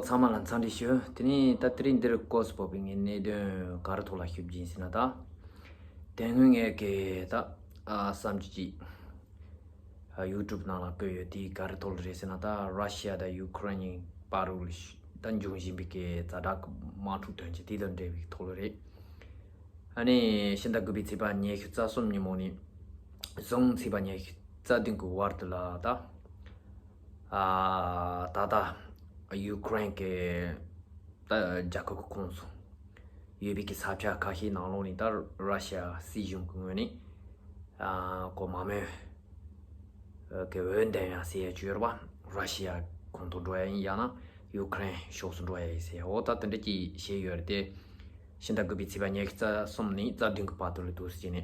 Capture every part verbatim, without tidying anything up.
ཚང་མ་ལ་འཚམས་འདྲི་ཞུ། དེ་ནས་ད་དེ་རིང་འདིར་སྐོར་སུ་བབས་པའི་ངའི་གནད་དོན་ག་རེ་ཐོག་ལ་ཞུ་རྒྱུ་ཡིན་ཟེར་ན། ད་དེ་སྔོན་ངས་ཀྱི་ད་ཨ་བསམ་རྒྱུ་ཅིག་ཨ་ཡུ་ཊུབ་ནང་ལ་བཀོད་ཡོད། དེ་ག་རེ་ཐོག་ལ་རེད་ཟེར་ན། ད་ར་ཤི་ཡ་དང་ཡུ་ཁུ་རེན་གཉིས་བར་དུ་ད་འབྱུང་བཞིན་པའི་གི་ཛ་དྲག་གི་དམག་འཁྲུག་དོན་རྐྱེན་དེ་དང་འབྲེལ་བའི་ཐོག་ལ་རེད། ཨ་ནི་ཕྱི་ཟླ་དགུ་པའི་ཚེས་པ་ཉི་ཤུ་རྩ་གསུམ་ཉིན་མོ་ནས་བཟུང་ཚེས་པ་ཉི་ཤུ་རྩ་བདུན་གྱི་བར་དུ་ལ་ད་ཨ་ད་ལྟ་ཡུ་ཁུ་རེན་གྱི་ད་རྒྱལ་ཁབ་ཀྱི་ཁོངས་སུ་ཡོད་པའི་གི་ས་ཆ་ཁ་ཤས་ནང་ལོགས་ནས་ད་ར་ཤི་ཡ་སྲིད་གཞུང་གི་ངོས་ནས་ཨ་གོ་མ་མོས་གི་འོས་འདེམས་ཡ་ཟེར་ཡ་ཅིག་ཡོད་རེད་པ། ར་ཤི་ཡ་ཁོངས་གཏོགས་འགྲོ་ཡ་ཡིན་ཡང་ན་ཡུ་ཁུ་རེན་ཕྱོགས་སུ་འགྲོ་ཡ་ཡིན་ཟེར། འོ་ད་དེ་འདྲ་ཅིག་བཤད་ཡོད་རེད་དེ། ཕྱི་ཟླ་དགུ་པའི་ཚེས་པ་ཉི་ཤུ་རྩ་གསུམ་ནས་རྩ་བདུན་གྱི་བར་དུ་ལ་འདུག་ཟེར་ནས་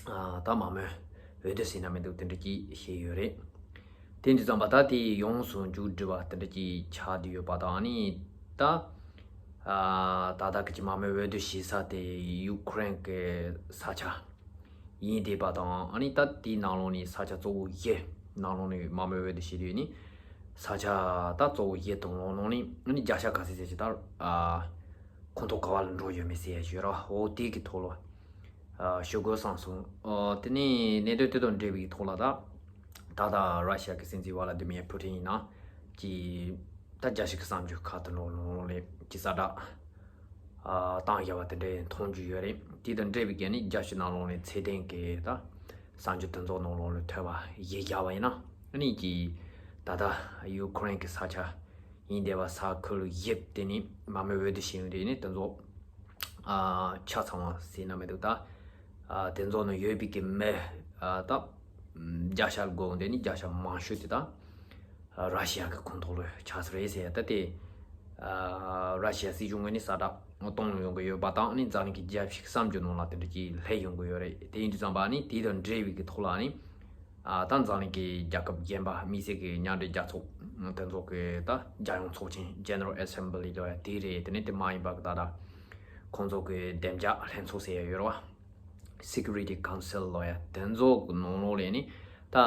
ཨ་ད་མ་མོས་འོས་བསྡུ་ཟེར་ན་མི་འདུག་དེ་འདྲ་ཅིག་བཤད་ཡོད་རེད། དེ་འདྲ་ཙམ་པ་ད་དེ་ཡོངས་སུ་མཇུག་སྒྲིལ་བ་དེ་འདྲ་ཅིག་ཆགས་བསྡད་ཡོད་པ་དང་། ཨ་ནི་ད་ཨ་ད་ལྟ་གི་ཅིག་མ་མོས་འོས་བསྡུ་བྱེད་ས་དེ་ཡུ་ཁུ་རེན་གྱི་ས་ཆ་ཡིན་བསྡད་པ་དང་། ཨ་ནི་ད་དེའི་ནང་ལོགས་ནས་ས་ཆ་གཙོ་བོ་བཞི་ནང་ལོགས་ནས་མ་མོས་འོས་བསྡུ་བྱེད་དུས་ནི་ས་ཆ་ད་གཙོ་བོ་བཞི་དང་ལོགས་ནང་ནས་ཨ་ནི་བརྒྱ་ཆ་ག་ཚོད་ཟེར་ཅིག་ད་ཨ་ཁོངས་གཏོགས་ག་བ་ལ་འགྲོ་ཡོད་མེད་ཟེར་ཡ་ཞུ་ར། འོ་དེ་གི་ཐོག་ལ་ཨ་ཞུ་དགོས་བསམ་སོང་། ཨ་དེ་ནས་གནད་དོན་དེ་དང་འབྲེལ་བའི་ཐོག་ལ་ད་ད་ལྟ་ར་ཤི་ཡ་གི་སྲིད་འཛིན་ཝ་ལ་དི་མིར་ཕུ་ཊིན་ཡིན་ན་ཅིག་ད་རྒྱལ་སྤྱི་གི་གསར་འགྱུར་ཁག་ཏུ་ནང་ལོགས་ལ་ཅིག་གསལ་བསྒྲགས་ཨ་བཏང་བཞག་པ་དེ་འདྲའི་མཐོང་རྒྱུ་ཡོད་རེད། དེ་དང་འབྲེལ་བའི་གི་ནི་རྒྱལ་སྤྱི་ནང་ལོགས་ནས་ཚད་ལྡན་གྱི་ད་གསར་འགྱུར་དེ་ཚོ་ནང་ལོགས་ལ་ཐོས་པ་གཞི་བཞག་པ་ཡིན་ན། ཨ་ནི་ཅིག་ད་ལྟ་ཡུ་ཁུ་རེན་གྱི་ས་ཆ་ཡིན་བསྡད་པ་ས་ཁུལ་བཞི་དེ་ནི་མ་མོས་འོས་བསྡུ་བྱས་ཡོང་དུས་ནི་དེ་ཚོ་ཨ་ཆ་ཚང་བ་ཟེར་ན་མི་འདུག་ད་ཨ་དེ་ཚོ་ནང་ཡོད་པའི་གི་མི་ཨ་ད་བརྒྱ་ཆ་དགོས་འདི་ནི་བརྒྱ་ཆ་མང་ཤོས་དེ་ད་ར་ཤི་ཡ་གི་ཁོངས་གཏོགས་ལ་ཆགས་ས་རེད་ཟེར། ད་དེ་ཨ་ར་ཤི་ཡ་སྲིད་གཞུང་ངོས་ནས་གསལ་བསྒྲགས་གཏོང་ཡོང་གི་ཡོད་པ་དང་། ཨ་ནི་འཛམ་གླིང་གི་རྒྱལ་སྤྱིའི་གི་གསར་འགྱུར་ནང་ལ་དེ་འདྲ་ཅིག་སླེབས་ཡོང་གི་ཡོད་རེད། དེ་ཡིན་དུས་ཙམ་པ་ནི་དེ་དང་འབྲེལ་བའི་གི་ཐོག་ལ་ནི་ཨ་ད་འཛམ་གླིང་གི་རྒྱལ་ཁབ་རྒན་པ་དམིགས་བསལ་གྱི་མཉམ་འབྲེལ་རྒྱལ་ཚོགས་དེ་ཚོ་གི་ད་རྒྱལ་ཡོངས་ཚོགས་ཆེན་General Assembly ལོ་ཡ་དེ་རེད། དེ་ནས་དེ་མ་ཡིན་པ་གི་ད་ད་ཁོང་ཚོ་གི་བདེ་འཇགས་ལྷན་ཚོགས་ཟེར་ཡ་ཡོད་རེད་བ། Security Council ལོ་ཡ་དེ་ཚོ་གི་ནང་ལོགས་ལ་ནི་ད་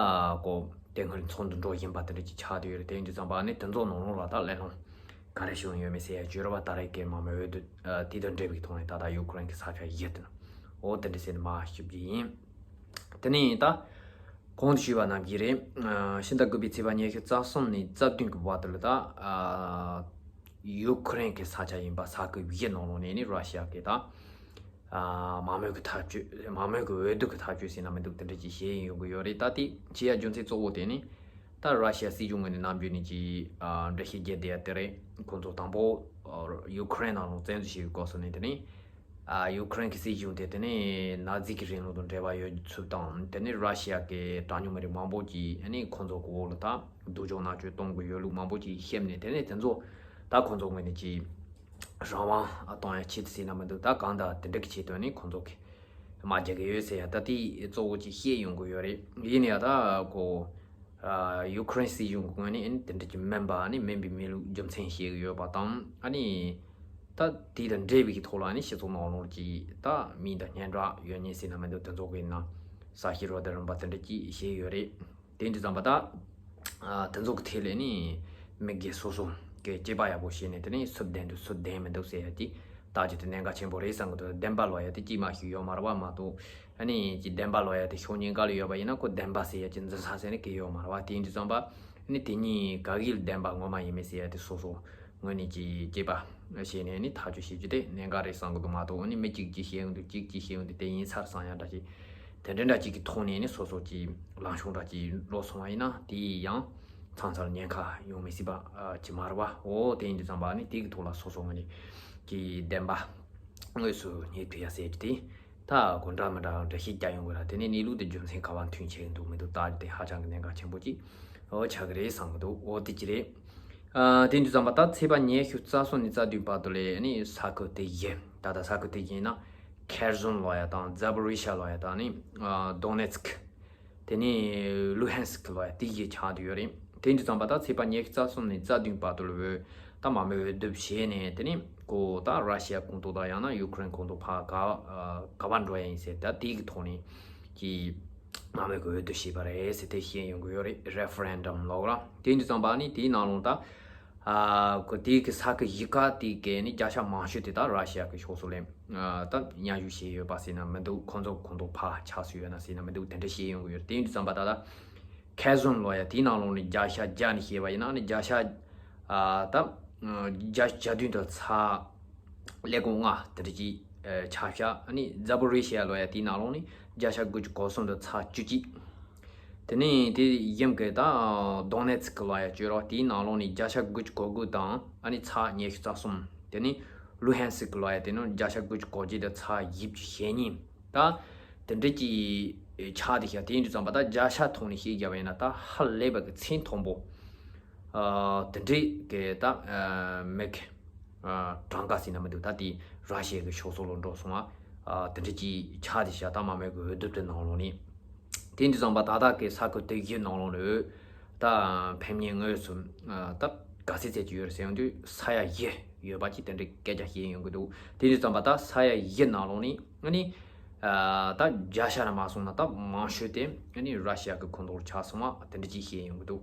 གོ་དེ་སྔར་ཚོགས་འདུ་འགྲོ་བཞིན་པ་དེ་འདྲ་ཅིག་ཆགས་བསྡད་ཡོད་རེད། དེ་ཡིན་དུས་ཙམ་པ་ནི་དེ་ཚོ་ནང་ལོགས་ལ་ད་གླེང་སློང་ག་རེ་བྱུང་ཡོད་མེད་ཟེར་ཡ་ཡོད་རེད་བ། ད་རེས་ཀྱི་མ་མོས་འོས་བསྡུ་ཨ་དེ་དང་འབྲེལ་བའི་ཐོག་ནས་ད་ལྟ་ཡུ་ཁུ་རེན་གྱི་ས་ཆ་བཞི་དེ་ནི་འོ་དེ་འདྲ་ཟེར་ནས་མར་ཞུ་རྒྱུ་ཡིན། དེ་ནས་ད་གོང་དུ་ཞུས་པ་ནང་བཞིན་རེད། ཨ་ཕྱི་ཟླ་དགུ་པའི་ཚེས་པ་ཉི་ཤུ་རྩ་གསུམ་ནས་རྩ་བདུན་གྱི་བར་དུ་ལ་ད་ཨ་ཡུ་ཁུ་རེན་གྱི་ས་ཆ་ཡིན་པ་ས་ཁུལ་བཞི་ནང་ལོགས་ནས་ནི་ར་ཤི་ཡ་གི་ད་ཨ་མ་མོས་ཀྱི་ཐག་གཅོད་མ་མོས་ཀྱི་འོས་བསྡུ་གི་ཐག་གཅོད་ཟེར་ན་མི་འདུག་དེ་འདྲ་ཅིག་བྱས་ཡོང་གི་ཡོད་རེད། ད་དེ་བྱེད་ཡ་རྒྱུ་མཚན་གཙོ་བོ་དེ་ནི་ད་ར་ཤི་ཡ་སྲིད་གཞུང་ངོས་ནས་ནམ་རྒྱུན་ནས་ཀྱི་ཨ་འགྲེལ་བཤད་རྒྱག་བསྡད་ཡ་དེ་རེད། ཁོང་ཚོ་དང་པོ་ཨ་ཡུ་ཁུ་རེན་ནང་ལ་བཙན་འཛུལ་བྱས་པའི་སྐབས་སུ་ནས་དེ་ནི་ཨ་ཡུ་ཁུ་རེན་གྱི་སྲིད་གཞུང་དེ་དེ་ནི་ན་ཛི་གི་རིང་ལུགས་དང་འབྲེལ་བ་ཡོད་ཚུལ་དང་། དེ་ནི་ར་ཤི་ཡ་གི་གྲངས་ཉུང་མི་རིགས་མང་པོ་ཅིག་ཨ་ནི་ཁོང་ཚོ་གི་འོག་ལ་ད་སྡུག་སྦྱོང་མནར་གཅོད་གཏོང་གི་ཡོད་ལུགས་མང་པོ་ཅིག་བཤད་ནས། དེ་ནས་དེ་ཚོ་ད་ཁོང་ཚོ་ངོས་ནས་ཀྱི་རང་དབང་གཏོང་ཡ་ཆེད་དུ་ཟེར་ན་མི་འདུག་ད་གང་ལྟར་དེ་འདྲ་གི་ཆེད་དུ་ནི་ཁོང་ཚོ་གི་དམག་རྒྱག་གི་ཡོད་ཟེར་ཡ་ད་དེ་གཙོ་བོ་ཅིག་བཤད་ཡོང་གི་ཡོད་རེད། ཡིན་ཡང་ད་ཁོ་ཨ་ཡུ་ཁུ་རེན་སྲིད་གཞུང་གི་ངོས་ནས་ཨ་ནི་དེ་འདྲ་གི་མིན་པ་ནི་མིན་པའི་མིན་ལུགས་རྒྱུ་མཚན་བཤད་གི་ཡོད་པ་དང་། ཨ་ནི་ད་དེ་དང་འབྲེལ་བའི་གི་ཐོག་ལ་ནི་སྤྱི་ཚོགས་ནང་ལོགས་ཀྱི་ད་མིང་དང་སྙན་གྲགས་ཡོད་མཁན་ཟེར་ན་མི་འདུག་དེ་ཚོ་གི་ནང་ས་ཤི་རོ་དེ་རིམ་པ་དེ་འདྲ་ཅིག་བཤད་ཡོད་རེད། དེ་འདྲ་ཙམ་པ་ད་ཨ་དེ་ཚོ་གི་ཐད་ལ་ནི་མི་སྒེར་སོ་སོ་གི་དཔྱད་པ་ཡག་པོ་བྱས་ནས་དེ་ནི་སུ་བདེན་འདུག་སུ་བདེན་མི་འདུག་ཟེར་ཡ་དེ་ལྟ་རྒྱུ་དེ་གནད་འགག་ཆེན་པོ་རེད་བསམ་གི་འདུག་བདེན་པ་ལོ་ཡ་དེ་གཅིག་མ་ཞིག་ཡོད་མ་རེད་བ། མ་གཏོགས་ཨ་ནི་ཅིག་བདེན་པ་ལོ་ཡ་དེ་ཤོག་ཉེན་ཁ་ལ་ཡོད་པ་ཡིན་ན་ཁོ་བདེན་པ་ཟེར་ཡ་ཅིག་འཛིན་ས་ཟེར་ནི་གི་ཡོད་མ་རེད་བ། དེ་འདྲ་ཙམ་པ་ཨ་ནི་དེ་གཉིས་ག་གི་ལ་བདེན་པ་ངོ་མ་ཡིན་མིན་ཟེར་ཡ་དེ་སོ་སོ་ངོས་ནས་ཀྱི་དཔྱད་པ་བྱས་ནས་ནི་ཐག་གཅོད་བྱེད་རྒྱུ་དེ་གནད་འགག་རེད་བསམ་གི་འདུག་མ་གཏོགས་ཨ་ནི་མི་གཅིག་གིས་བཤད་ཡོང་དུས་གཅིག་གིས་བཤད་ཡོང་དུས་དེ་ཡིན་ཚར་བསམ་ཡ་འདྲ་ཅིག་དེ་འདྲ་འདྲ་ཅིག་གི་ཐོག་ནས་ནི་སོ་སོ་ཀྱི་ལངས་ཕྱོགས་འདྲ་ཅིག་ལོག་སོང་བ་ཡིན་ན་དེ་ཡང་མཚམས་མཚམས་ཉེན་ཁ་ཡོང་མི་སྲིད་པ་ཨ་ཅིག་མ་རེད་བ། འོ་དེ་ཡིན་དུས་ཙམ་པ་ནི་དེ་གི་ཐོག་ལ་སོ་སོ་ངོས་ནས་ཀྱི་བདེན་པ་དངོས་སུ་རྙེད་ཐུབ་ཡ་ཟེར་རྒྱུ་དེ་ད་གོ་འདྲ་མི་འདྲ་འགྲེལ་བཤད་རྒྱག་ཡོང་གི་ར། དེ་ནས་གནས་ལུགས་དེ་རྒྱུ་མཚན་ག་བ་མཐུན་ཆེ་གི་འདུག་མི་འདུག་ལྟ་རྒྱུ་དེ་ཧ་ཅང་གི་གནད་འགག་ཆེན་པོ་ཅིག་འོ་ཆགས་གི་རེད་བསམ་གི་འདུག་འོ་དེ་ཅི་རེད། ཨ་དེ་འདྲ་ཙམ་པ་ད་ཚེས་པ་ཉི་ཤུ་རྩ་གསུམ་ནས་རྩ་བདུན་བར་དུ་ལ་ནི་ས་ཁུལ་དེ་བཞི། ད་ལྟ་ས་ཁུལ་དེ་བཞི་ཡིན་ན་ཁེར་སོན་ལོ་ཡ་དང་ཛ་པོ་རི་ཤ་ལོ་ཡ་དང་ནི་ཨ་དོ་ནེ་ཚིག་དེ་ནས་ལུ་ཧན་སི་ཀི་ལོ་ཡ་དེ་བཞི་ཆགས་བསྡད་ཡོད་རེད། དེ་འདྲ་ཙམ་པ་ད་ཚེས་པ་ཉི་ཤུ་རྩ་གསུམ་ནས་རྩ་བདུན་བར་དུ་ལ་འོས་ད་མ་མོས་འོས་བསྡུ་བྱས་ནས་དེ་ནི་ཁོ་ད་ར་ཤི་ཡ་ཁོངས་གཏོགས་དང་ཡང་ན་ཡུ་ཁུ་རེན་ཁོངས་གཏོགས་ཕར་ག་ཨ་ག་པར་འགྲོ་ཡ་ཡིན་ཟེར་ད་དེ་གི་ཐོག་ནས་ཀྱི་མ་མོས་ཀྱི་འོས་བསྡུ་བྱས་པ་རེད་ཟེར་དེ་བཤད་ཡོང་གི་ཡོད་རེད། རེ་ཕ་རེན་ཌམ་ལབ་ར། དེ་འདྲ་ཙམ་པ་ནི་དེའི་ནང་ལོགས་ད་ ཨ་ཁོ་དེའི་གི་ས་ཁུལ་བཞི་ཀ་དེའི་གི་ནི་རྒྱལ་ས་མང་ཤོས་དེ་ད་ར་ཤི་ཡ་གི་ཕྱོགས་སུ་ལས་ཨ་ད་མཉམ་ཞུགས་བྱས་ཡོད་པ་ཟེར་ན་མི་འདུག་ཁོང་ཚོ་ཁོང་ཚོ་ཕར་ཆགས་སུ་ཡོད་ན་ཟེར་ན་མི་འདུག་དེ་འདྲ་བཤད་ཡོང་གི་ཡོད་རེད། དེ་ཡིན་དུས་ཙམ་པ་ད་ལྟ་ཁེ་ཟོན་ལོ་ཡ་དེའི་ནང་ལོགས་ནས་བརྒྱ་ཆ་བརྒྱ་ནས་བཤད་པ་ཡིན་ན་ནི་བརྒྱ་ཆ་ཨ་ད་བརྒྱ་ཆ་བདུན་དང་ཚེག་ཀླད་ཀོར་ལྔ་དེ་འདྲ་ཅིག་ཆ་བཞག་ཨ་ནི་ཛ་པོ་རི་ཤི་ཡ་ལོ་ཡ་དེའི་ནང་ལོགས་ནས་བརྒྱ་ཆ་དགུ་བཅུ་གོ་གསུམ་དང་ཚེག་བཅུ་གཅིག་དེ་ནས་དེ་གཞན་གྱི་ད་དོ་ནེ་ཚིག་གི་ལོ་ཡ་བཅོས་རོགས་དེའི་ནང་ལོགས་ནས་བརྒྱ་ཆ་དགུ་བཅུ་གོ་དགུ་དང་ཨ་ནི་ཚེག་ཉི་ཤུ་རྩ་གསུམ། དེ་ནས་ལུ་ཧན་སིག་གི་ལོ་ཡ་དེ་ནི་བརྒྱ་ཆ་དགུ་བཅུ་གོ་གཅིག་དང་ཚེག་བཞི་བཅུ་ཞེ་གཉིས། ད་དེ་འདྲ་གྱི་ཆ་དེ་ཤ་དེ་ཡིན་དུས་ཙམ་པ་ད་བརྒྱ་ཆ་ཐོག་ནས་བཤད་རྒྱབ་པ་ཡིན་ན་ད་ཧ་ལས་པ་གི་ཚད་མཐོན་པོ་ཨ་དེ་འདྲའི་གི་ད་ཨ་མི་གི་ཨ་གྲངས་ཀ་ཟེར་ན་མི་འདུག་ད་དེ་ར་ཤི་ཡ་གི་ཕྱོགས་སོགས་ལ་འགྲོ་སོང་བ། ཨ་དེ་འདྲ་གྱི་ཆ་དེ་ཤ་ད་མ་མོས་གི་འོས་བསྡུ་དེ་ནང་ལོགས་ནས། དེ་འདྲ་ཙམ་པ་ད་ལྟ་གི་ས་ཁུལ་དེ་བཞི་ནང་ལོགས་ནས་ད་ཕེབས་མཁན་དངོས་སུ་ཨ་ད་ག་ཚད་ཚད་ཀྱི་ཡོད་རེད་ཟེར་ཡོང་དུས་ས་ཡ་བཞི་ཡོད་པ་ཅིག་དེ་འདྲའི་སྐད་ཆ་བཤད་ཡོང་གི་འདུག་དེ་འདྲ་ཙམ་པ་ད་ས་ཡ་བཞི་ནང་ལོགས་ནས་ཨ་ནི་ཨ་ད་བརྒྱ་ཆ་ལ་མ་སོང་ན་ད་མང་ཤོས་དེ་ཨ་ནི་ར་ཤི་ཡ་གི་ཁོངས་གཏོགས་ཆགས་སོང་བ་དེ་འདྲ་ཅིག་བཤད་ཡོང་གི་འདུག་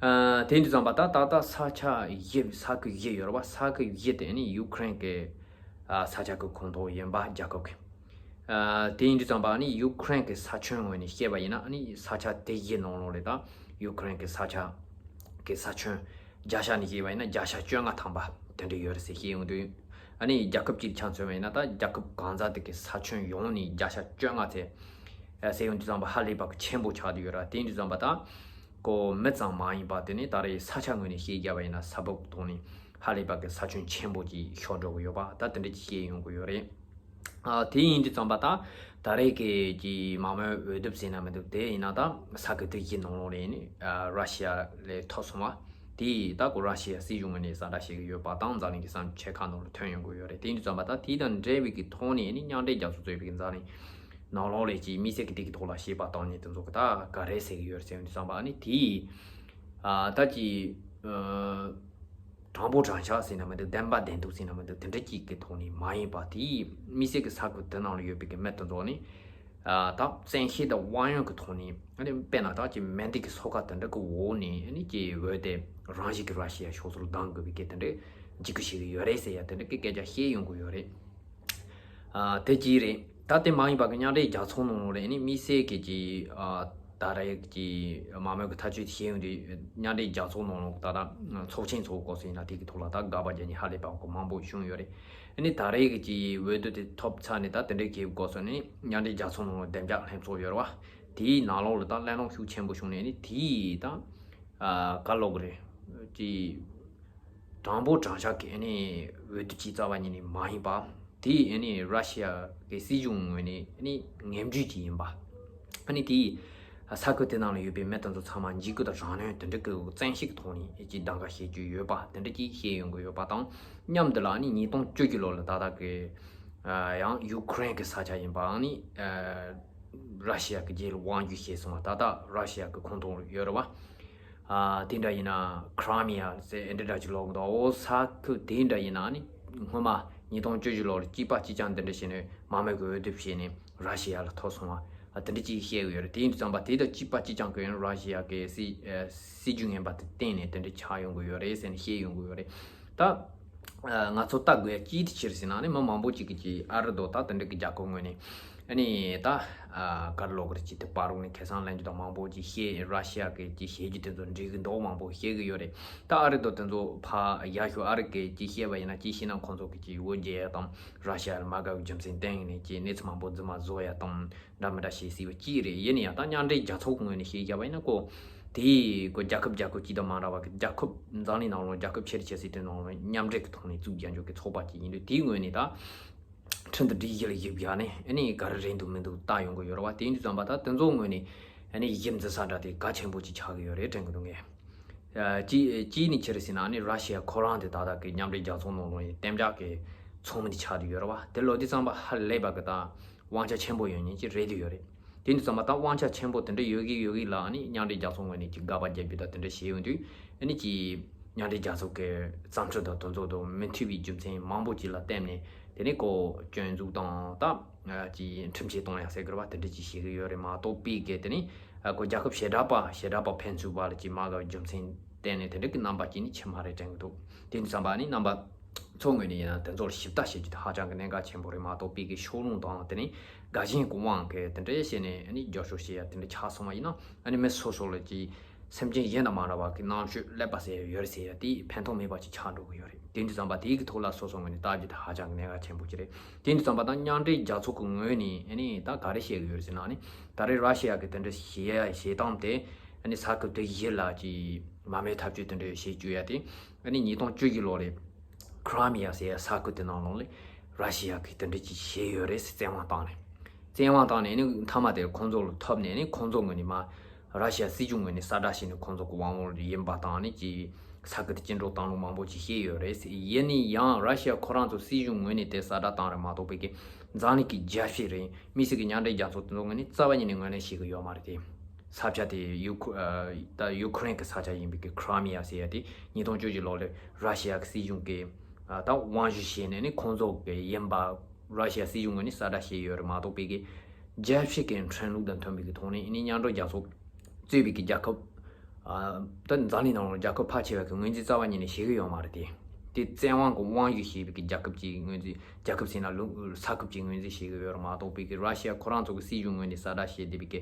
ཨ་དེ་འདྲ་ཙམ་པ་ད་ད་ལྟ་ས་ཆ་བཞི་ས་ཁུལ་བཞི་ཡོད་རེད་བ། ས་ཁུལ་བཞི་དེ་ཨ་ནི་ཡུ་ཁུ་རེན་གི་ཨ་ས་ཆ་གི་ཁོངས་གཏོགས་ཡིན་པ་རྒྱལ་ཁབ་ཀྱི། ཨ་དེ་ཡིན་དུས་ཙམ་པ་ཨ་ནི་ཡུ་ཁུ་རེན་གི་ས་ཁྱོན་ངོས་ནས་བཤད་པ་ཡིན་ན་ཨ་ནི་ས་ཆ་དེ་བཞི་ནང་ལོགས་ལས་ད་ཡུ་ཁུ་རེན་གི་ས་ཆ་གི་ས་ཁྱོན་བརྒྱ་ཆ་ནས་བཤད་པ་ཡིན་ན་བརྒྱ་ཆ་བཅོ་ལྔ་ཐམ་པ་དེ་འདྲ་ཡོད་རེད་ཟེར་བཤད་ཡོང་དུས། ཨ་ནི་རྒྱལ་ཁབ་གཅིག་ཆ་མཚོན་པ་ཡིན་ན་ད་རྒྱལ་ཁབ་གང་ཟག་དེ་གི་ས་ཁྱོན་ཡོངས་ནས་བརྒྱ་ཆ་བཅོ་ལྔ་ཚད་ཨ་ཟེར་ཡོང་དུས་ཙམ་པ་ཧ་ལས་པ་གི་ཆེན་པོ་ཆགས་བསྡད་ཡོད་ར། དེ་ཡིན་དུས་ཙམ་པ་ད་ཁོ་མི་ཙམ་མ་ཡིན་པ་དེ་ནི་ད་རེས་ས་ཆ་ངོས་ནས་བཤད་རྒྱབ་པ་ཡིན་ན་ས་བབ་ཐོག་ནས་ཧ་ལས་པ་གི་ས་ཁྱོན་ཆེན་པོ་ཅིག་ཤོར་འགྲོ་གི་ཡོད་པ་ད་དེ་འདྲ་ཅིག་བཤད་ཡོང་གི་ཡོད་རེད། ཨ་དེ་ཡིན་དུས་ཙམ་པ་ད་ད་རེས་ཀྱི་ཀྱི་མ་མོས་འོས་བསྡུ་ཟེར་ན་མི་འདུག་དེ་ཡིན་ན་ད་ས་ཁུལ་དེ་བཞི་ནང་ལོགས་ལ་ཡིན་ནི་ཨ་ར་ཤི་ཡ་ལས་ཐོབ་སོང་བ། དེ་ད་ཁོ་ར་ཤི་ཡ་སྲིད་གཞུང་ངོས་ནས་གསལ་བསྒྲགས་བྱེད་ཀྱི་ཡོད་པ་དང་འཛམ་གླིང་གི་བསམ་འཆར་ཁག་ནང་ལ་ཐོན་ཡོང་གི་ཡོད་རེད། དེ་ཡིན་དུས་ཙམ་པ་ད་དེ་དང་འབྲེལ་བའི་གི་ཐོག་ནས་ནི་མཉམ་འབྲེལ་རྒྱལ་ཚོགས་གཙོས་པའི་གི་འཛམ་གླིང་ནང་ལོགས་ལ་ཀྱི་དམིགས་བསལ་གྱི་དེ་གི་ཐོག་ལ་བྱེད་པ་བཏང་ནས་དེ་ཚོ་གི་ད་ག་རེ་ཟེར་གི་ཡོད་རེད་ཟེར་ཡོང་དུས་ཙམ་པ་ནི་དེ་ཨ་ད་ཀྱི་ཨ། དྲང་པོ་དྲང་བཞག་ཟེར་ན་མི་འདུག་བདེན་པ་བདེན་ཐུག་ཟེར་ན་མི་འདུག་དེ་འདྲ་གཅིག་གི་ཐོག་ནས་མ་ཡིན་པ་དེའི་དམིགས་བསལ་གྱི་ས་ཁུལ་དེ་ནང་ལ་ཡོད་པའི་གི་མི་དེ་ཚོ་ནི་ཨ་ད་བཙན་ཤེད་དང་དབང་ཡོད་ཀྱི་ཐོག་ནས་ཨ་ནི་དཔེར་ན་ད་ཀྱི་མན་དེ་གི་སོ་ཁ་དེ་འདྲ་གི་འོག་ནས་ཨ་ནི་ཀྱི་འོས་དེ་རང་བཞིན་གྱི་ར་ཤི་ཡ་ཕྱོགས་སུ་ལྡང་དགོས་པའི་གི་དེ་འདྲ་འཇིགས་སྐུལ་བྱེད་ཀྱི་ཡོད་རེད་ཟེར་ཡ་དེ་འདྲ་གི་སྐད་ཆ་བཤད་ཡོང་གི་ཡོད་རེད། ཨ་དེ་གཅིག་རེད། ད་དེ་མ་ཡིན་པ་གི་མཉམ་འབྲེལ་རྒྱལ་ཚོགས་ནང་ལོགས་ལ་ཨ་ནི་དམིགས་བསལ་གྱི་ཀྱི་ཨ་ད་རེས་ཀྱི་མ་མོས་ཀྱི་ཐག་གཅོད་བྱེད་ཡོང་དུས་མཉམ་འབྲེལ་རྒྱལ་ཚོགས་ནང་ལོགས་ད་ལྟ་ཚོགས་ཆེན་ཚོགས་སྐོར་སོང་ཡིན་ན་དེ་གི་ཐོག་ལ་ད་དགག་པ་རྒྱག་མཁན་ཧ་ལས་པ་གོ་མང་པོ་བྱུང་ཡོད་རེད། ཨ་ནི་ད་རེས་ཀྱི་ཀྱི་འོས་བསྡུ་དེ་ཐོབ་ཚར་ནས་ད་དེ་འདྲའི་གི་སྐོར་སོང་ནས་མཉམ་འབྲེལ་རྒྱལ་ཚོགས་ནང་ལོགས་བདེ་འཇགས་ལྷན་ཚོགས་ཡོད་རེད་བ། དེའི་ནང་ལོགས་ལ་ད་གླེང་སློང་ཤུགས་ཆེན་པོ་བྱུང་ནས་ཨ་ནི་དེའི་ད་ཨ་ག་ལོག་རེད་ཀྱི། དྲང་པོ་དྲང་བཞག་གི་ཨ་ནི་འོས་བསྡུ་ཅིག་རྩ་བ་ཉིད་ནས་མ་ཡིན་པ། དེ་ཨ་ནི་ར་ཤི་ཡ་གི་སྲིད་གཞུང་ངོས་ནས་ཨ་ནི་ངན་ཇུས་ཅིག་ཡིན་པ། ཨ་ནི་དེ་ས་ཁུལ་དེ་ནང་ལ་ཡོད་པའི་མི་དེ་ཚོ་ཚང་མ་འཇིགས་སྐུལ་དང་རང་ནོན་དེ་འདྲ་གི་བཙན་ཤེད་ཀྱི་ཐོག་ནས་ཅིག་གདམ་ག་བྱེད་རྒྱུ་ཡོད་པ་དེ་འདྲ་ཅིག་བཤད་ཡོང་གི་ཡོད་པ་དང་མཉམ་དུ་ལ་ཨ་ནི་ཉིས་སྟོང་བཅུ་བཞི་ལོ་ལ་ད་ལྟ་གི་ཡང་ཡུ་ཁུ་རེན་གི་ས་ཆ་ཡིན་པ་ཨ་ནི་ར་ཤི་ཡ་གི་རྗེས་ལ་དབང་བསྒྱུར་བྱས་སོང་བ་ད་ལྟ་ར་ཤི་ཡ་གི་ཁོངས་གཏོགས་ཡོད་རེད་བ། ཨ་དེ་འདྲ་ཡིན་ན་ཁྲ་མི་ཡ་ཟེར་ཨེ་འདྲ་འདྲ་ཅིག་ལབ་གི་འདུག་འོ་ས་ཁུལ་དེ་འདྲ་ཡིན་ན་ནི་སྔོན་མ་ཉིས་སྟོང་བཅུ་བཞི་ལོར་གཅིག་པ་གཅིག་རྐྱང་འདི་འདྲ་བྱས་ནས་མ་མོས་ཀྱི་འོས་བསྡུ་བྱས་ནས་ར་ཤི་ཡ་ལ་ཐོབ་སོང་བ་ཨ་དེ་འདྲ་ཅིག་བཤད་གི་ཡོད་རེད། དེ་ཡིན་དུས་ཙམ་པ་དེ་དང་གཅིག་པ་གཅིག་རྐྱང་གི་ཡང་ར་ཤི་ཡ་གི་སྲིད་ཨ་སྲིད་ཇུས་ངན་པ་དེ་བརྟེན་ནས་དེ་འདྲ་ཆགས་ཡོང་གི་ཡོད་རེད་ཟེར་ནས་བཤད་ཡོང་གི་ཡོད་རེད། ད་ཨ་ང་ཚོ་ལྟ་དགོས་ཡ་ཅིའི་ཕྱིར་ཟེར་ན་ནི་མི་མང་པོ་ཅིག་གིས་ཀྱི་ཨ་རི་དང་ད་དེ་འདྲ་གི་རྒྱལ་ཁབ་ངོས་ནས། ཨ་ནི་ད་ཨ་གར་ལོག་རེ་ཅིག་དེ་པ་རུག་ནས་ཁ་སང་ལན་ཅུ་དང་མང་པོ་ཅིག་བཤད་ར་ཤི་ཡ་གི་ཅིག་བཤད་རྒྱུ་དེ་ཚོ་འགྲིག་གི་འདུག་མང་པོ་བཤད་གི་ཡོད་རེད། ད་ཨ་རི་དང་དེ་ཚོ་ཕ་ཡ་ཤུ་ཨ་རི་གི་ཅིག་བཤད་པ་ཡིན་ན་ཅིག་བཤད་ན་ཁོང་ཚོ་གི་ཅིག་འོ་བརྒྱལ་ཡ་དང་ར་ཤི་ཡ་ལ་མ་དགའ་བའི་རྒྱུ་མཚན་བསྟན་ནས་ཅིག་གནས་ཚུལ་མང་པོ་རྫུན་མ་བཟོ་ཡ་དང་འདྲ་མི་འདྲ་བཤད་སྲིད་པ་ཅིག་རེད། ཡིན་ན་ཡང་ད་མཉམ་འབྲེལ་རྒྱལ་ཚོགས་ཀྱི་ངོས་ནས་བཤད་རྒྱབ་པ་ཡིན་ན་ཀོ་དེ་ཀོ་རྒྱལ་ཁབ་རྒྱལ་ཁབ་ཅིག་དང་མ་འདྲ་བ་གི་རྒྱལ་ཁབ་འཛམ་གླིང་ནང་ལ་རྒྱལ་ཁབ་ཆེ་རུ་ཆེ་སྲིད་དེ་ནང་ལ་མཉམ་འབྲེལ་གི་ཐོག་ནས་བཙུགས་རྒྱག་འཇོག་གི་ཚོགས་པ་ཅིག་ཡིན་དུས་དེའི་ངོས་ནས་ད། ཁྲིན་ཏུ་སྒྲིག་གཞི་ལ་གཞི་བཞག་ནས་ཨ་ནི་ག་རེ་རེད་འདུག་མི་འདུག་ལྟ་ཡོང་གི་ཡོད་རེད་བ། དེ་ཡིན་དུས་ཙམ་པ་ད་དེ་ཚོ་ངོས་ནས་ཨ་ནི་གཞི་འཛིན་ས་འདྲ་དེ་གལ་ཆེན་པོ་ཅིག་ཆགས་ཀྱི་ཡོད་རེད་དྲན་གི་འདུག་ངས། ཨ་གཅིག་གཅིག་ནི་ཆི་རེད་ཟེར་ན་ཨ་ནི་ར་ཤི་ཡ་ཁོ་རང་དེ་ད་ལྟ་གི་མཉམ་འབྲེལ་རྒྱལ་ཚོགས་ནང་ལོགས་ནས་གཏན་འཇགས་ཀྱི་ཚོགས་མི་དེ་ཆགས་བསྡད་ཡོད་རེད་བ། དེ་ལོ་དུས་ཙམ་པ་ཧ་ལས་པ་གི་ད་དབང་ཆ་ཆེན་པོ་ཡོད་མཁན་ཅིག་རེད་དུ་ཡོད་རེད། དེ་ཡིན་དུས་ཙམ་པ་ད་དབང་ཆ་ཆེན་པོ་དེ་འདྲ་ཡོད་གི་ཡོད་གི་ལ་ཨ་ནི་མཉམ་འབྲེལ་རྒྱལ་ཚོགས་ངོས་ནས་ཅིག་དགག་པ་རྒྱག་རྒྱུ་ད་དེ་འདྲ་བྱས་ཡོང་དུས་ཨ་ནི་ཅིག་མཉམ་འབྲེལ་རྒྱལ་ཚོགས་ཀྱི་བརྩམས་ཆོས་དང་དོན་ཚོགས་དང་མི་མཐུན་པའི་རྒྱུ་མཚན་མང་པོ་ཅིག་ལ་བརྟེན་ནས་དེ་ནས་ཁོ་སྐྱོན་འཛུགས་དང་ད་ཅིག་ཁྲིམས་ཆད་གཏོང་ཡ་ཟེར་དགོས་པ་དེ་འདྲ་ཅིག་བྱེད་ཀྱི་ཡོད་རེད་མ་གཏོགས་པའི་གལ་ཏེ་ནི་ཁོ་རྒྱལ་ཁབ་བྱེ་བྲག་པ་བྱེ་བྲག་པ་ཕན་ཚུན་བར་ལ་ཅིག་མ་དགའ་བའི་རྒྱུ་མཚན་ བརྟེན་ནས་དེ་འདྲ་གི་རྣམ་པ་ཅིག་ནི་ཕྱི་མ་རེད་དྲན་གི་འདུག་དེ་འདྲ་བསམ་པ་ནི་རྣམ་པ་ཚོ་ངོས་ནས་ཡིན་ན་དེ་ཚོར་ཞིབ་ལྟ་བྱེད་རྒྱུ་དེ་ཧ་ཅང་གི་གནད་འགག་ཆེན་པོ་རེད་མ་གཏོགས་པའི་གི་ཕྱོགས་ལྷུང་དང་དེ་ནས་དགའ་ཞེན་གི་དབང་གིས་དེ་འདྲ་བྱས་ནས་ཨ་ནི་རྒྱབ་སྐྱོར་བྱེད་ཡ་དེ་འདྲ་ཆགས་སོང་བ་ཡིན་ན་ཨ་ནི་མི་སོ་སོ་ལ་ཅིག་སེམས་ཅན་གཞན་དང་མ་འདྲ་བ་གི་རྣམ་དཔྱོད་ཀླད་པ་ཟེར་ཡ་ཡོད་རེད་ཟེར་ཡ་དེ་ཕན་ཐོགས་མེད་པ་ཅིག་ཆགས་འགྲོ་གི་ཡོད་རེད། དེ་འདྲ་བསམ་པ་དེའི་གི་ཐོག་ལ་སོ་སོ་ངོས་ནས་ལྟ་རྒྱུ་དེ་ཧ་ཅང་གི་གནད་འགག་ཆེན་པོ་ཅིག་རེད། དེ་འདྲ་བསམ་པ་དང་མཉམ་འབྲེལ་རྒྱལ་ཚོགས་ཀྱི་ངོས་ནས་ཨ་ནི་ད་ག་རེ་བཤད་གི་ཡོད་ཟེར་ན་ཨ་ནི་ད་རེས་ར་ཤི་ཡ་གི་དེ་འདྲ་བྱེད་ཡ་བྱེད་སྟངས་དེ་ཨ་ནི་ས་ཁུལ་དེ་བཞི་ལ་ཅིག་མ་རྨོས་ཐབས་བྱུས་དེ་འདྲ་བྱེད་བཅུག་ཡ་དེ་ཨ་ནི་ཉིས་སྟོང་བཅུ་བཞི་ལོ་ལ་ཁྲི་མི་ཡ་ཟེར་ཡ་ས་ཁུལ་དེ་ནང་ལོགས་ལ་ར་ཤི་ཡ་གིས་དེ་འདྲ་ཅིག་བྱས་ཡོད་རེད་ཟེར་བཙན་དབང་བཏང་ནས་བཙན་དབང་བཏང་ནས་ཨ་ནི་མཐའ་མ་དེར་ཁོང་ཚོ་ལ་ཐོབ་ནས་ཨ་ནི་ཁོང་ཚོ་ངོས་ནས་མ་ར་ཤི་ཡ་སྲིད་གཞུང་ངོས་ནས་གསལ་བསྒྲགས་བྱས་ནས་ཁོང་ཚོ་གི་དབང་འོག་ཡིན་པ་དང་ནི་ཅིག་ས་ཁུལ་དེ་བཅིངས་འགྲོལ་བཏང་ལུགས་མང་པོ་ཅིག་བཤད་ཡོད་རེད། ཡིན་ནའི་ཡང་ར་ཤི་ཡ་ཁོ་རང་ཚོ་སྲིད་གཞུང་ངོས་ནས་དེ་གསལ་བསྒྲགས་བཏང་རེད་མ་གཏོགས་པའི་གི་འཛམ་གླིང་གི་རྒྱལ་སྤྱི་རེད་དམིགས་བསལ་གྱི་མཉམ་འབྲེལ་རྒྱལ་ཚོགས་དེ་ཚོ་ངོས་ནས་རྩ་བ་ཉིད་ནས་ངོས་ལེན་བྱེད་གི་ཡོད་མ་རེད་དེ། ས་ཆ་དེ་ཡུ་ཁུ་ཨ་ད་ཡུ་ཁུ་རེན་གི་ས་ཆ་ཡིན་པའི་གི་ཁྲི་མི་ཡ་ཟེར་ཡ་དེ་ཉིས་སྟོང་བཅུ་བཞི་ལོ་ལ་ར་ཤི་ཡ་གི་སྲིད་གཞུང་གི་ཨ་ད་དབང་བསྒྱུར་བྱས་ནས་ནི་ཁོང་ཚོ་གི་ཡིན་པ་ར་ཤི་ཡ་སྲིད་གཞུང་ངོས་ནས་གསལ་བསྒྲགས་བྱས་ཡོད་རེད་མ་གཏོགས་པའི་གི་རྒྱལ་སྤྱི་གི་ཁྲིམས་ལུགས་དང་མཐུན་པའི་གི་ཐོག་ནས་ཨ་ནི་མཉམ་འབྲེལ་རྒྱལ་ཚོགས་གཙོས་པའི་གི་རྒྱལ་ཁབ་ཨ་ད་འཛམ་གླིང་ནང་ལ་རྒྱལ་ཁབ་ཕལ་ཆེ་བ་གི་ངོས་འཛིན་རྩ་བ་ཉིད་ནས་བྱེད་གི་ཡོད་མ་རེད་དེ། དེ་བཙན་དབང་གི་དབང་བསྒྱུར་བྱས་པའི་གི་རྒྱལ་ཁབ་ཅིག་ངོས་འཛིན་རྒྱལ་ཁབ་ཟེར་ན་ལུང་ས་ཁུལ་ཅིག་ངོས་འཛིན་བྱེད་གི་ཡོད་རེད་མ་གཏོགས་པའི་གི་ར་ཤི་ཡ་ཁོ་རང་ཚོ་གི་སྲིད་གཞུང་ངོས་ནས་གསལ་བསྒྲགས་བྱས་བསྡད་པའི་གི་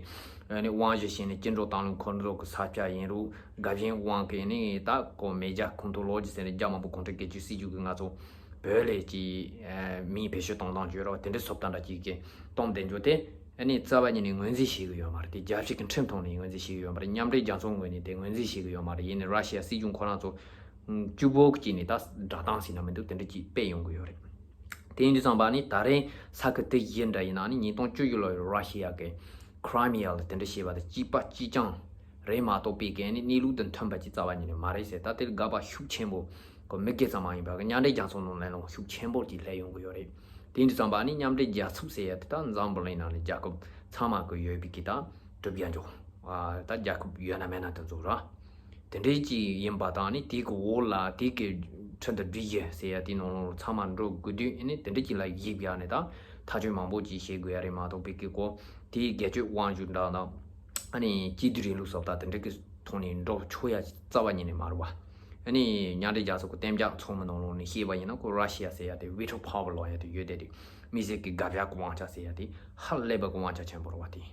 ཨ་ནི་དབང་བསྒྱུར་བྱས་ནས་བཅིངས་འགྲོལ་བཏང་ལུགས་ཁོ་ཚོ་གི་ས་ཆ་ཡིན་རུང་དགའ་ཞེན་དབང་གིས་ནི་ད་ཀོ་མེ་རྒྱལ་ཁོང་ཚོ་ལོ་རྒྱུས་ཟེར་ནས་རྒྱ་མང་པོ་གུང་ཁྲན་སྐད་ཀྱི་སྲིད་ཇུས་ཀྱི་ང་ཚོ་བོད་ལས་ཀྱི་མིའི་བེད་སྤྱོད་གཏོང་སྟངས་བརྗོད་རོགས་དེ་འདྲའི་སོབ་ཏ་འདྲ་ཅིག་གི་གཏོང་བསྡད་རྒྱུ་དེ་ཨ་ནི་རྩ་བ་ཉིད་ནས་ངོས་འཛིན་བྱེད་གི་ཡོད་མ་རེད་དེ། རྒྱལ་སྤྱི་གི་ཁྲིམས་ཐོག་ནས་ངོས་འཛིན་བྱེད་གི་ཡོད་མ་རེད། མཉམ་འབྲེལ་རྒྱལ་ཚོགས་ངོས་ནས་དེ་ངོས་འཛིན་བྱེད་གི་ཡོད་མ་རེད། ཡིན་ནའི་ར་ཤི་ཡ་སྲིད་གཞུང་ཁོ་རང་ཚོ་གཅིག་པོ་གཅིག་ནས་ད་སྒྲ་གདངས་ཟིན་ན་མི་འདུག་དེ་འདྲ་ཅིག་སྤེལ་ཡོང་གི་ཡོད་རེད། དེ་ཡིན་དུས་ཙམ་པ་ནི་ད་རེས་ས་ཁུལ་དེ་བཞི་འདྲ་ཡིན་ན་ནི་ཉིས་སྟོང་བཅུ་བཞི་ལོའི་ར་ཤི་ཡ་གི་ཁྲི་མི་ཡ་ལ་དེ་འདྲ་བྱས་པ་དེ་གཅིག་པ་གཅིག་རྐྱང་རེད་མ་གཏོགས་པའི་གན་ནི་གནས་ལུགས་དང་མཐུན་པ་ཅིག་རྩ་བ་ཉིད་ནས་མ་རེད་ཟེར། ད་དེར་དགག་པ་ཤུགས་ཆེན་པོ་ཁོ་མི་སྒེར་ཙམ་མ་ཡིན་པ་གི་མཉམ་འབྲེལ་རྒྱལ་ཚོགས་ནང་ལན་སློང་ཤུགས་ཆེན་པོ་ཅིག་སླེབས་ཡོང་གི་ཡོད་རེད། དེ་ཡིན་དུས་ཙམ་པ་ནི་མཉམ་འབྲེལ་རྒྱལ་ཚོགས་ཟེར་ཡ་དེ་ད་འཛམ་བུ་གླིང་ནང་ནས་རྒྱལ་ཁབ་ཚང་མ་གི་ཡོད་པའི་གི་ད་གྲུབ་ཡ་འཇོག་ད་རྒྱལ་ཁབ་ཡོད་ན་མེད་ན་དེ་ཚོ་ར། དེ་འདྲའི་ཅིག་ཡིན་པ་དང་ནི་དེ་གི་འོག་ལ་དེ་གི་ཁྲིམས་དང་སྒྲིག་གཞི་ཟེར་ཡ་དེ་ནང་ལོགས་ཚང་མ་འགྲོ་དགོས་དུས་ནི་དེ་འདྲ་ཅིག་ལ་གཞི་བཞག་ནས་ད་ཐག་གཅོད་མང་པོ་ཅིག་བྱེད་དགོས་ཡ་རེད་མ་གཏོགས་པའི་གི་གོ་དེའི་སྒེར་གཅོད་དབང་སྒྱུར་འདྲ་དང་ཨ་ནི་སྤྱི་འཐུས་རིང་ལུགས་སོགས་དང་དེ་འདྲ་གི་ཐོག་ནས་འགྲོ་ཆོག་ཡ་རྩ་བ་ཉིད་ནས་མ་རེད་བ། ཨ་ནི་མཉམ་འབྲེལ་རྒྱལ་ཚོགས་ཀྱི་གཏན་འཇགས་ཚོགས་མི་ནང་ལོགས་ནས་བཤད་པ་ཡིན་ན་ཁོ་ར་ཤི་ཡ་ཟེར་ཡ་དེ་ཝི་ཊོ་ཕ་ཝར་ལབ་ཡ་དེ་ཡོད་དེ་དེ་མི་སེར་གྱི་དགག་པའི་དབང་ཆ་ཟེར་ཡ་དེ་ཧ་ལས་པའི་དབང་ཆ་ཆེན་པོ་རེད་བ་དེ།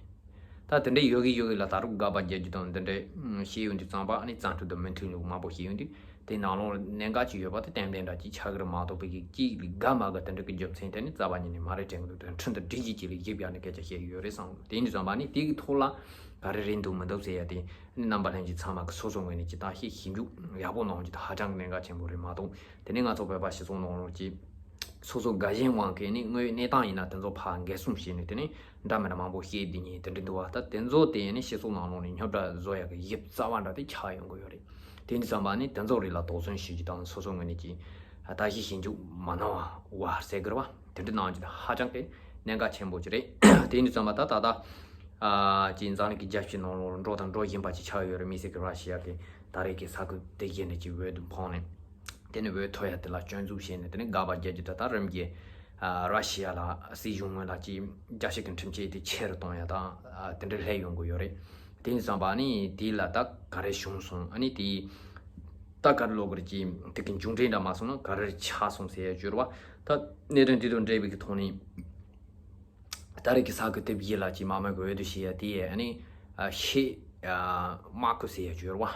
ད་དེ་འདྲའི་ཡོད་གི་ཡོད་གི་ལ་ད་རུང་དགག་པ་རྒྱག་རྒྱུ་དང་འདི་འདྲའི་ཨུམ་བཤད་ཡོང་དུས་ཙམ་པ་ཨ་ནི་བཙན་འཕྲོག་དང་མི་མཐུན་ལུགས་མང་པོ་བཤད་ཡོང་དུས་དེ་ནང་ལོགས་གནད་འགག་ཅིག་ཡོད་པ་དེ་གཏན་གཏན་འདྲ་ཅིག་ཆགས་གི་རེད་མ་གཏོགས་པའི་གི་ཅིག་དགག་མ་དགག་དེ་འདྲ་གི་རྒྱུ་མཚན་དེ་ནི་རྩ་བ་ཉིད་ནས་མ་རེད་དྲན་གི་འདུག་དོན་ཁྲིམས་དང་སྒྲིག་གཞི་ཅིག་ལ་གཞི་བཞག་ནས་སྐད་ཆ་བཤད་ཡོད་རེད་བསམ། དེ་ཡིན་དུས་ཙམ་པ་ཨ་ནི་དེ་གི་ཐོག་ལ་ག་རེ་རེད་འདུག་མི་འདུག་ཟེར་ཡ་དེ་ཨ་ནི་རྣམ་པ་ལྷན་རྒྱས་ཚང་མ་གི་སོ་སོ་ངོས་ནས་ཅིག་ད་ཤེས་ཞིབ་འཇུག་ཡག་པོ་གནང་རྒྱུ་དེ་ཧ་ཅང་གི་གནད་འགག་ཆེན་པོ་རེད་མ་གཏོགས་དེ་ནི་ང་ཚོ་བོད་པ་སྤྱི་ཚོགས་ནང་ལོགས་ཀྱི་སོ་སོ་དགའ་ཞེན་དབང་གིས་ནི་དངོས་ཡོད་གནས་སྟངས་ཡིན་ན་དེ་ཚོ་ཕར་འགེལ་སྲུང་བྱས་ནས་དེ་ནི་འདྲ་མི་འདྲ་མང་པོ་བཤད་བསྡད་མཁན་དེ་འདྲ་འདུག་བ། ད་དེ་ཚོ་དེ་ནི་སྤྱི་ཚོགས་ནང་ལོགས་ནས་རྙོག་དྲ་བཟོ་ཡག་གི་དབྱིབས་རྩ་བ་འདྲ་དེ་ཆགས་ཡོང་གི་ཡོད་རེད། དེ་འདྲ་ཙམ་པ་ནི་དེ་ཚོ་རིགས་ལ་དོགས་ཟོན་བྱེད་རྒྱུ་དང་སོ་སོ་ངོས་ནས་ཀྱི་ལྟ་ཞིབ་ཞིབ་འཇུག་མ་གནང་བ་བ་ཟེར་དགོས་རེད་བ། དེ་འདྲ་གནང་རྒྱུ་དེ་ཧ་ཅང་གི་གནད་འགག་ཆེན་པོ་ཅིག་རེད། དེ་འདྲ་ཙམ་པ་ད་ད་ལྟ་ཨ་ཅིག་འཛམ་གླིང་གི་རྒྱལ་སྤྱི་ནང་ལོགས་འགྲོ་དང་འགྲོ་བཞིན་པ་ཅིག་ཆགས་ཡོད་རེད། དམིགས་བསལ་གྱི་ར་ཤི་ཡ་གི་ད་རེས་ཀྱི་ས་ཁུལ་དེ་བཞིན་ནས་ཅིག་འོས་བསྡུ་འཕངས་ནས། དེ་ནས་འོས་ཐོབ་ཡ་དེ་ལ་སྐྱོན་འཛུགས་བྱས་ནས་དེ་ནས་དགག་པ་རྒྱག་རྒྱུ་དེ་དང་རིམ་གྱིས་ཨ་ར་ཤི་ཡ་ལ་སྲིད་གཞུང་ངོས་ལ་ཅིག་རྒྱལ་སྤྱི་གི་ཁྲིམས་ཆད་དེ་ཆེ་རུ་གཏོང་ཡ་དང་ཨ་དེ་འདྲ་སླེབས་ཡོང་གི་ཡོད་རེད། དེ་ཡིན་ཙམ་པ་ནི་དེ་ལ་ད་ག་རེ་བྱུང་སོང་ཨ་ནི་དེ་ད་ག་རེ་ལོག་གི་རེད་ཅིག་དེ་གི་མཇུག་འབྲས་འདྲ་མ་སོང་ན་ག་རེ་ཆགས་སོང་ཟེར་ཡ་བརྗོད་ར་བ། ད་གནད་དོན་དེ་དང་འབྲེལ་བའི་གི་ཐོག་ནས། ད་རེས་ཀྱི་ས་ཁུལ་དེབ་ཡིག་ལ་ཅིག་དམག་མི་གི་འོས་བསྡུ་བྱེད་ཡ་དེ་ཡས་ཨ་ནི་ཨ་ཤེད་ཨ་དམག་ཁུལ་ཟེར་ཡ་བརྗོད་ར་བ།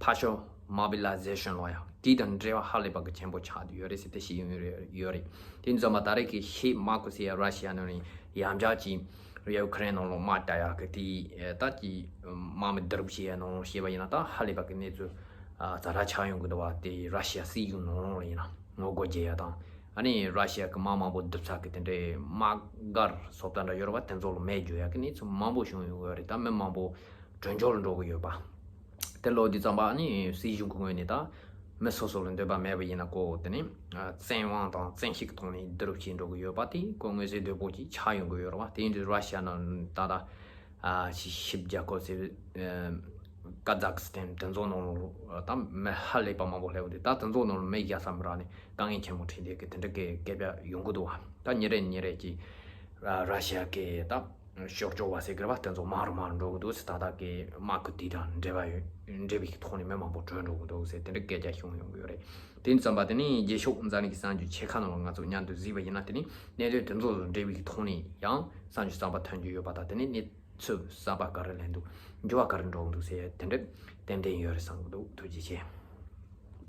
Partial Mobilization ལབ་ཡ་དེ་དང་འབྲེལ་བ་ཧ་ལས་པ་གི་ཆེན་པོ་ཆགས་བསྡད་ཡོད་རེད་ཟེར་ཏེ་ཞིག་ཡོང་ཡོད་རེད། དེ་ཙམ་པ་ད་རེས་ཀྱི་ཤེད་དམག་ཁུལ་ཟེར་ཡ་ར་ཤི་ཡ་ནང་ནས་ཡང་བསྐྱར་ཅིག་ཡུ་ཁུ་རེན་ནང་ལོགས་དམག་རྒྱག་ཡ་གི་དེ་ད་ཅིག་དམག་མི་བསྡུ་རུབ་བྱེད་ཡ་ནང་ལོགས་བཤད་པ་ཡིན་ན་ད་ཧ་ལས་པ་གི་གནས་ཚུལ་ཨ་ཛ་དྲག་ཆགས་ཡོང་གི་འདུག་བ། དེ་ར་ཤི་ཡ་སྲིད་གཞུང་ནང་ལོགས་ལ་ཡིན་ན་ངོ་རྒོལ་བྱེད་ཡ་དང་། ཨ་ནི་ར་ཤི་ཡ་གི་དམག་མང་པོ་བསྡུ་ཚར་གི་དེ་འདྲའི་དམག་སྒར་སོབ་ད་འདྲ་ཡོད་རེད་བ། དེ་ཚོ་ལ་མེ་རྒྱག་ཡ་གི་གནས་ཚུལ་མང་པོ་བྱུང་ཡོད་རེད། ད་མི་མང་པོ་གྲོན་ཆོག་ལ་འགྲོ་གི་ཡོད་པ། དེ་ལོ་དུས་ཙམ་པ་ཨ་ནི་སྲིད་གཞུང་གི་ངོས་ནས་ད་མི་སོ་སོ་ལ་འདོད་པ་མེད་པ་ཡིན་ན་ཁོ་དེ་ནི་བཙན་དབང་དང་བཙན་ཤེད་ཀྱི་ཐོག་ནས་བསྡུ་རུབ་བྱེད་འགྲོ་གི་ཡོད་པ་དེ་ཁོ་མངོན་གསལ་དོད་པོ་ཅིག་ཆགས་ཡོང་གི་ཡོད་རེད་བ། དེ་ཡིན་དུས་ར་ཤི་ཡ་ནང་ད་ལྟ་ཨ་ཕྱི་ཞིབ་རྒྱ་སྐོར་ཟེར་ཨ་ཀ་ཛག་སི་ཐན་དེ་ཚོ་ནང་ལ་ད་མི་ཧ་ལས་པ་མང་པོ་སླེབས་འདུག་ད་དེ་ཚོ་ནང་ལ་མི་བརྒྱ་ཙམ་རག་ནས་དཀའ་ངལ་ཆེན་པོ་འཕྲད་བསྡད་ཀྱི་དེ་འདྲ་གི་སྐད་ཆ་ཡོང་གི་འདུག་བ། ད་ཉིན་རེ་ཉིན་རེ་གི་ཨ་ར་ཤི་ཡ་གི་ད་ཤོར་སྐྱོ་བ་ཟེར་གི་རེད་བ། དེ་ཚོ་མང་རུ་མང་རུ་འགྲོ་གི་འདུག་ཟེར། ད་ལྟ་གི་དམག་ཁུལ་དེ་དང་འབྲེལ་བ་ཡོད་ འབྲེལ་བའི་ཐོག་ནས་མི་མང་པོ་གྲོངས་འགྲོ་གི་འདུག་ཟེར་དེ་འདྲ་སྐད་ཆ་བྱུང་ཡོང་གི་ཡོད་རེད། དེ་ཙམ་པ་དེ་ནི་རྗེས་ཕྱོགས་འཛམ་གླིང་གི་གསར་འགྱུར་ཆེ་ཁག་ནང་ལ་ང་ཚོ་མཉམ་དུ་གཟིགས་པ་ཡིན་ན་དེ་ནི་གནད་དོན་དེ་ཚོ་འབྲེལ་བའི་ཐོག་ནས་ཡང་གསར་འགྱུར་གསར་པ་ཐོན་རྒྱུ་ཡོད་པ་དང་དེ་ནི་གནས་ཚུལ་གསར་པ་ག་རེ་ལེན་འདུག་འགྱུར་བ་ག་རེ་འགྲོ་གི་འདུག་ཟེར་དེ་འདྲ་ཏན་ཏན་ཡོད་རེད་བསམ་གི་འདུག་ཐུགས་རྗེ་ཆེ།